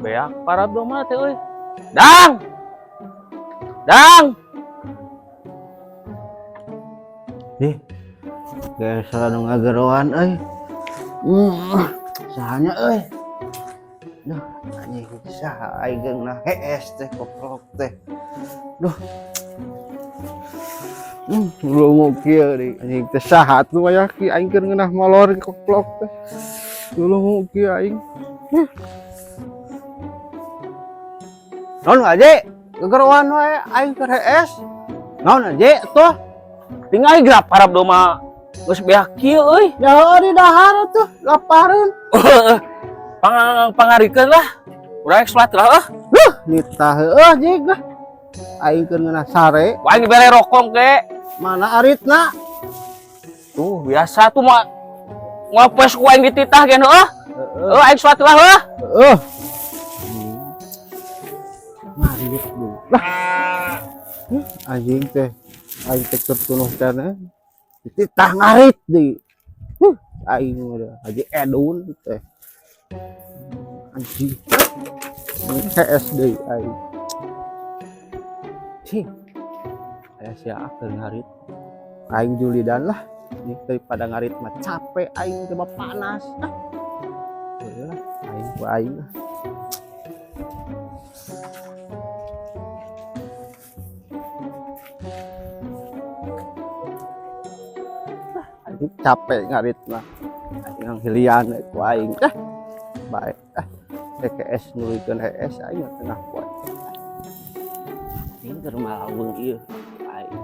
Beak parab doma teh euy. Dang. Dang. Ih, geus nu ngageroan euy. Sahanya euy. Duh, anjing, saha aing geuna hees teh, koprok teh. Duh. Lungu kieu deui. Anjing teh saha tuh aya ki aing keur ngeunah molor koplok teh. Lungu kieu aing. Naon aja? Gegeroan wae aing keur hees. Naon aja tuh? Tinggal gerak parab doma geus beak kieu euy. Ya heueuh, di dahar tuh, lapareun. Pang pangarikeun lah. Urang rek salat lah ah. Duh, nitah heueuh jig lah. Aing keur ngeunah sare. Wah, aing dibere rokok ge. Mana aritna? Tuh, biasa tuh mah ngapes ku aing dititah gen heueuh. Heeh. Heuh, aing salat lah heueuh. Heeh. Ngarit dulu. Lah. Anjing teh. Aing teh keur tunuh keneh. Dititah ngarit deui. Huh, aing mah Haji Edun teh. Anjing. HS deui aing. Cing. Aya sia keur ngarit. Aing julidan lah. Ini daripada ngarit mah capek aing, coba panas. Ah. Heueuh lah, aing ku aing lah. Ah, anjing, capek ngarit mah. Aing hilian ku aing. Ah. Baik. Ah. TKS nuluykeun HS aing mah tengah poe. Anjing, keur malaweung ieu. Aing.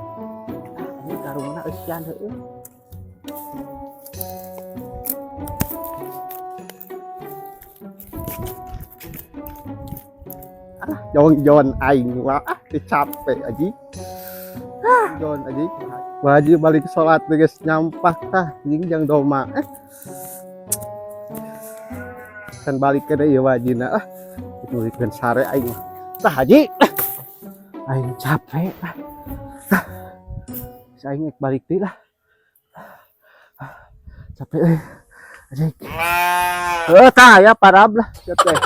Ah, anjing, karungna eusian heueuh. Ah, jon aing mah ah teu capek anjing. Ah, jon anjing. Wajib balik salat geus nyampak tah anjing jang doma. Eh. Kan balik ke deui wajina ah. Nuluykeun sare aing mah. Tah haji. Ah. Aing capek ah. Ah. Aing rek balik deui lah. Ah, capek euy. Anjing. Heuh, tah ya parab lah sia teh.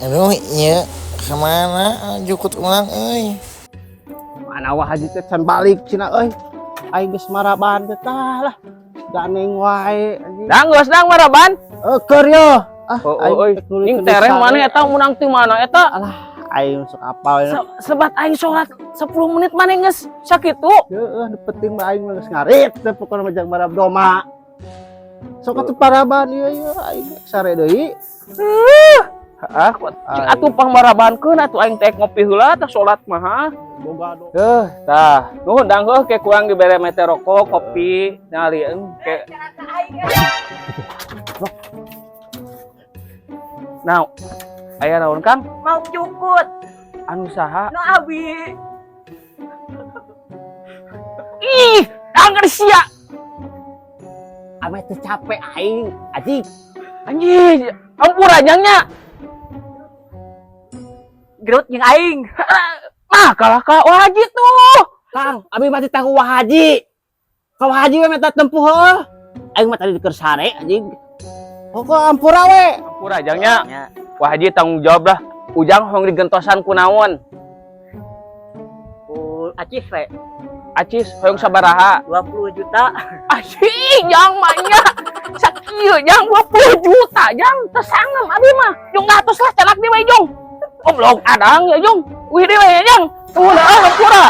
Aduh, iya kemana jukut ulang euy? Mana wah haji teh can balik cenah euy. Aing geus maraban teh tah lah. Ganeng wae anjing. Dang, geus dang maraban. Keur yo. Ah, Oh, aing oh, euy. rek nuluykeun Ning tereh sare. mana eta menang ti mana eta? Alah, aing sok apal ya. Sebat aing sholat 10 menit mana geus sakitu. Heeh, nu penting mah aing mah geus ngarit teh pokona mah jang marab doma. Sok atuh paraban ieu ieu aing sare deui. Ah, cik atuh pangmarabankeun atuh aing teh ngopi heula tah salat mah. Ha. Boga do. Heuh, tah. Nuhun dang heuh ke kurang dibere mete rokok, kopi, nyalieun ke. Nah, aya naon, Kang? Mau cukut. Anu saha? No abi. Ih, angger sia. Ame teh capek aing, anjing. Anjing, ampura jangnya. Gerut jeung aing. Mah kalah ka wajib tuh. Kang, abi mah teh wah haji. Ka wah haji we meta tempuh heuh. Aing mah tadi keur sare anjing. Pokok ampura we. Ampura jangnya. Wah haji tanggung jawab lah. Ujang hoyong digentosan ku naon? Ku acis we. Acis hoyong sabaraha? 20 juta. Anjing, jang mah nya. Sakieu jang 20 juta jang teu sangem abi mah. Jong ngatos lah calak di we jong. Goblok adang ya jong. Wih deui we jang. Tuh ah ampura.